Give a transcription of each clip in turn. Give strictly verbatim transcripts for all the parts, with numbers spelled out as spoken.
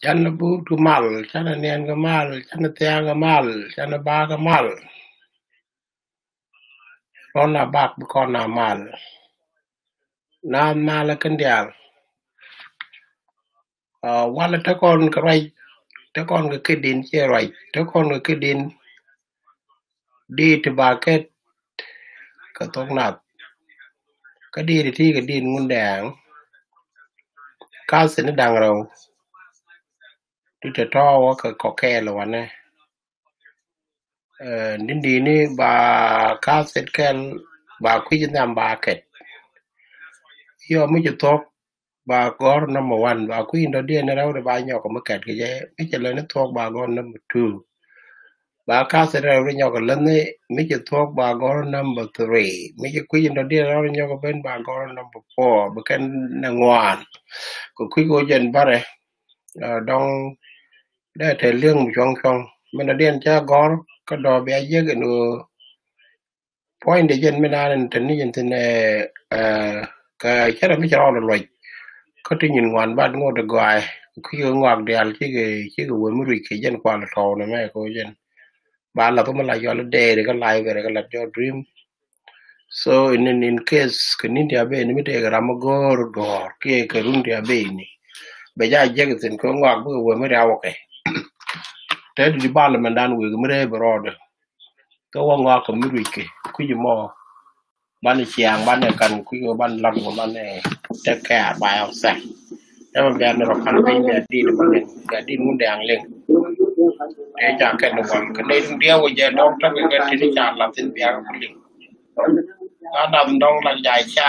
Canɛ buk tu mal, canɛ niɛn kɛ mal, canɛ thia̱a̱ŋ kɛ mal, canɛ bak kɛ mal. Rɔn a bak bi kɔn a mal. Naath mal ɛ kɛn diaal. Walɛ te kɔn kɛ ruac, te kɔn kɛ ket din ciɛ ruac, te kɔn kɛ ket din. Dit ti ba kɛt kɛ thok nath. Kä dit ti kɛ dit Ŋundɛŋ. Kath ni da̱ŋ rɛw. Ti te tɔ̱ wä kɛ kɔkɛɛl wanɛ. Ni dini ba kath it kɛl ba kui̱c nhiam ba kɛt. Yɔ mi ci thok ba gɔr number one, ba kui̱ in dɔ̱diɛn ni rɛw di ba nyɔk mi kɛt kɛ jɛ. Mi ci lɛ ni thuɔk ba gɔr number two. Ba kath rɛw di nyɔk lä ni, mi ci thuɔk ba gɔr number three. Mi ci kui̱ in dɔ̱diɛn rɛw di nyɔk ben ba gɔr number four. Bi kɛn ni ŋuan. Kɛ kui̱ kɛ jɛn barɛ. Dɔŋ dee tɛ liŋ mi cuɔŋ cuɔŋ. Mi dɔ̱diɛn ca gɔr kä dɔ̱ bia jek in wä. Point de jɛn mi naan in te ni jɛn thin, kɛ cɛ rɛ mi cɛ rɔɔdɛ luɔc. Kä ti nyin ŋuan bat ŋot de gɔaɛ. Kui̱ kɛ ŋuak diaal cikɛ, cikɛ wee mi ruic kɛ jɛn kual tɔw ni mɛ kɛ jɛn. Ba lath mi la yɔl dɛɛri kä library kä lat jɔ dream. So in, in, in case kɛ nin ti a ben mi tëëkɛ ram mi go̱o̱r go̱o̱r kiɛ kɛ run ti a ben ni. Bɛ ja jek thin kɛ ŋuak bikɛ wee mi riaw kɛ. Te di bal mɛn dan wek mi rɛɛ bi rɔɔdɛ. Kä wä ŋɔak kɛ mi ruic kɛ kui̱c mɔ. Banɛ ciaŋ banɛ kan kui̱c kɛ banɛ lam kɛ banɛ take care by ourselves. Ɛmɛ bia ni rɔ kan piny bia dit banɛ bia dit Ŋundɛŋ liŋ. Tëë ca kɛn ni wal kɛ nɛy tin diɛ wä jɛ dɔŋ tak kɛ kɛ tin ca lam tin bia kɛ liŋ. Ka dam dɔŋ la ja ca.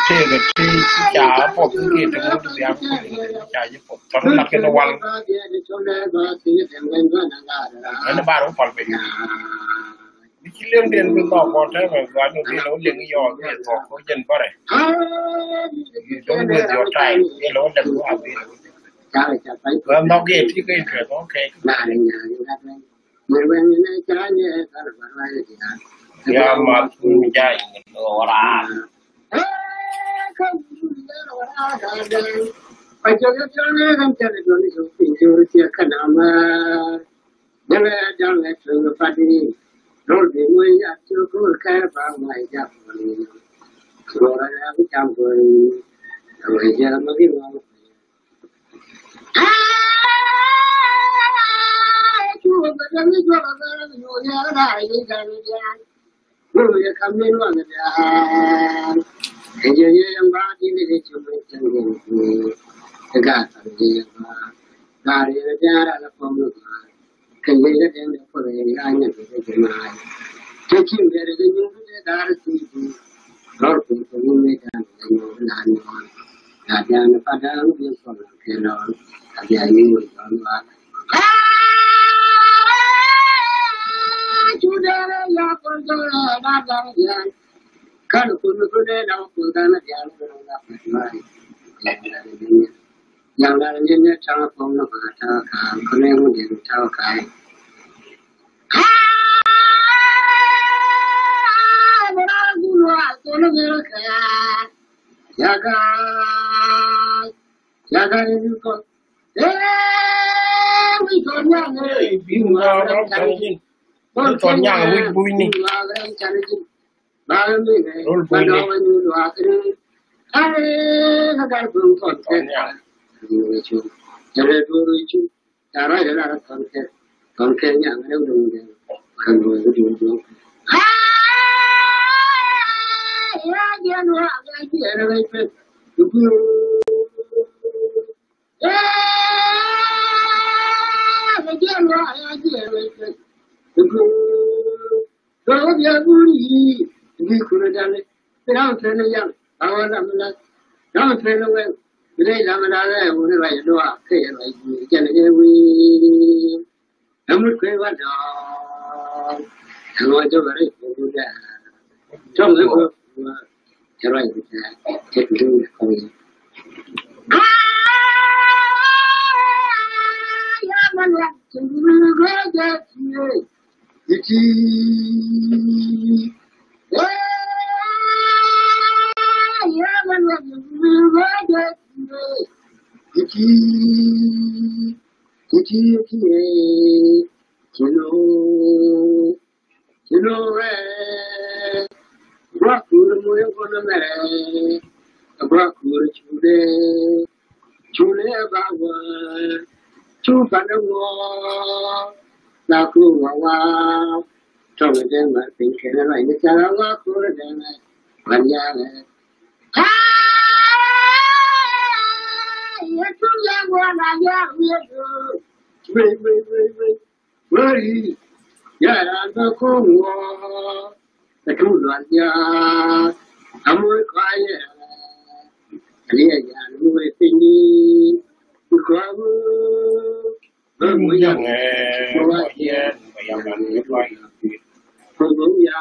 Tëëkɛ ti ca puɔth ni ti ŋut bia ca ji puɔth tɔn la kɛn wal. Ɛn bar wä pal piny. Bi ci liɛŋ diɛn bi nhɔk bɔ tɛmɛ gɔaa ni bi lɛ wä liɛŋ yɔɔk ni thuɔk kɛ jɛn bärɛ. You don't waste your time. Bi lɛ wä liɛŋ wä bi lɛ wä liɛŋ. Wä nhɔk yɛ ti kɛ interest, okay. Ya ma kun jai ora. Thon nyaŋ wi̱c buy ni. Rol buy ni. Thon nyaŋ. Ti ti ti ti lo ti lo ɛ. Bra kur mo ye kono mɛ. Bra kur chule chule ba wa chu pa na wo. Na ku wa wa. Tɔŋ dee ŋuan piny kɛnɛ lɔc ni ca la wa kur dee ŋuan ban yaŋɛ. Aa, yɛ tuŋ yɛ ŋuan a yɛ wiɛ du. Wei, wei, wei, wei. Wei, yɛ ran bɛ koŋ wɔ. Ɛ tuŋ lual ya. Amoy kɔayɛ. Aliɛ yan wei piny. Kɔaŋu. Bä mu yaŋɛ. Kɔayɛ. Kɔaŋu ya.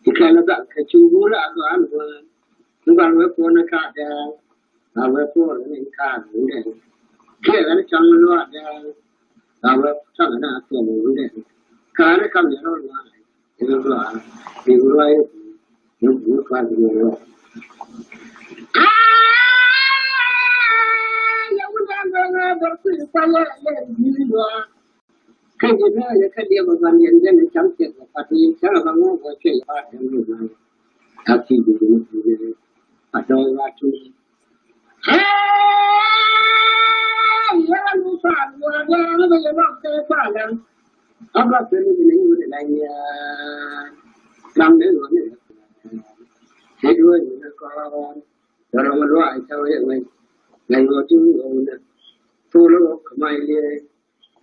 Ti kɛn a dhal kɛ cu wul a dhɔan wä. Ni bal wä puɔn ni ka dɛɛl. Bal wä puɔn ni ka dɛɛl. Kiɛ ɣän cɔŋ ni luaak dɛɛl. Bal wä cɔŋ ni a puɔn ni dɛɛl. Ka ni kam ni rɔl luaak. Ni luaak. Ni luaak. Ni luaak. Ni luaak. Aa, yɛ wun dɛɛl bɛ ŋaa bɛ kui̱ kua yɛ yɛ ni luaak. Kä ji̱ nä yɛ kä diɛ bä ban yɛn jɛn cam cɛ bä pat yɛ cä bä ŋɔ bä cɛ yɛ ba tɛm ni bä. A ti ji̱ ji̱ ni ti ni a dɔy ba tu. Aa, yɛ ba lu pa lu a dɛ ni bä yɛ ba kɛ pa la. A ba kɛ ni ni ni la yɛ. Ram ni ni ni. Kɛ duɔ ni ni kɔn. Dɔrɔ ma luaak cä wee wee. La yɔ tu yɔ ni. Tu lo kɛ ma yɛ.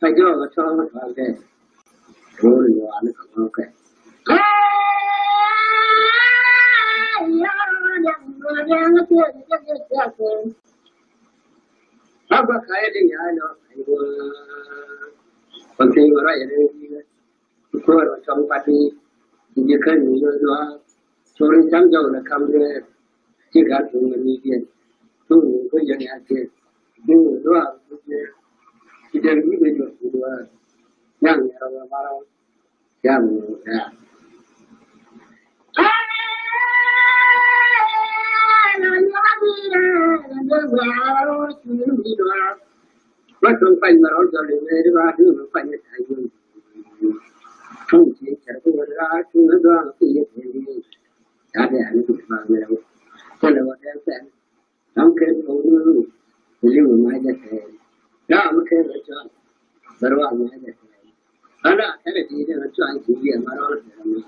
Kä jɔɔk ɛ tɔ̱ɔ̱ŋ ɛ tuaal kɛ. Ro̱o̱l in luaal ni kɛ ŋɔ̱ɔ̱k kɛ. Kä ya̱r ɛ diaŋ, ɛ diaŋ ɛ tuɔɔk ɛ jɛ jɛ jɛ jɛ. Agua kaya de ya lo. Kon te wa ra ya de. Ko ro chong pati. Di kan ni lo lo. Chori cham jau la kam de. Ti ga tu ni de. Tu ko ya ya de. Du lo a de. Ti de ni de lo. Yang ya ra ma ra. Ram kɛ pɔw ni ru. Liw ma jɛ kɛ. Ram kɛ rɔ cɔal. Bɛ rɔ ma jɛ kɛ. Ala kɛ rɛ di rɛ cɔal ti yɛ ma rɔ kɛ ma.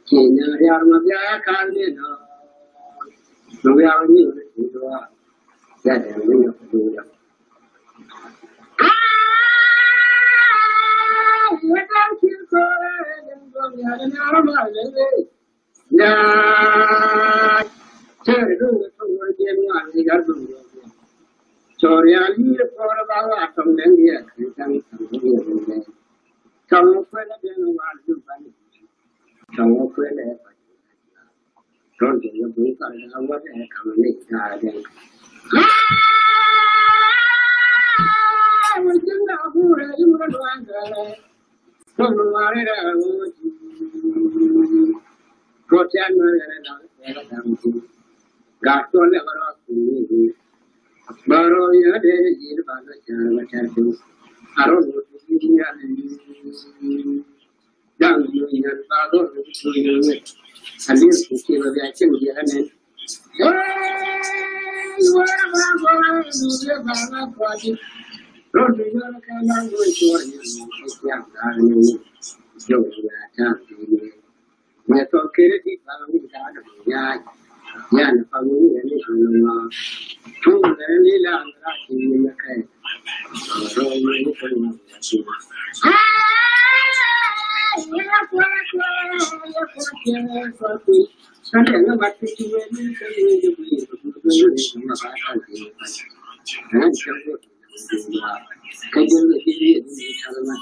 Ci nya riar ma bia ya kal ni nɔ. Ma bia ni ni ti dɔ. Ya dɛ ni ni ko ya. Ah, ya kan ki ko rɛ ni ko ya ni rɔ ma le. Nyaay. Cɛ ri duŋ kɛ tɔŋ wä jiɛn ŋuan kɛ yar duŋ yɔ. Cɔr ya li̱i̱r kɔr ba wa tɔŋ dɛŋ yɛ kɛ tɔŋ tɔŋ wä yɛ duŋ dɛŋ. Tɔŋ wä kuɛlɛ dɛŋ wa duŋ ban. Tɔŋ wä kuɛlɛ ba. Tɔŋ dɛŋ wä duŋ kar da wä dɛ kam ni da dɛŋ. Wä jiŋ da burɛ iŋ wä duŋ dɛŋ. Rɔdu yɔrɔ kɛ la ŋuɔn cuɔr yɛn mɔ kɛ ciaŋ daal ni ni. Jɔw ya taŋ ni ni. Mɛ tɔ kere di ba mi daal ni nyaay. Yan pa mi ni ni ni ma. Tuŋ ni la ra ti ni ma kɛ. Rɔ ni ni kɛ ni ma ti. Kɛ ni ma ti ti ni ni ni ni ni ma ba ta ni. Kɛ ni ma ti ni ni ni ma.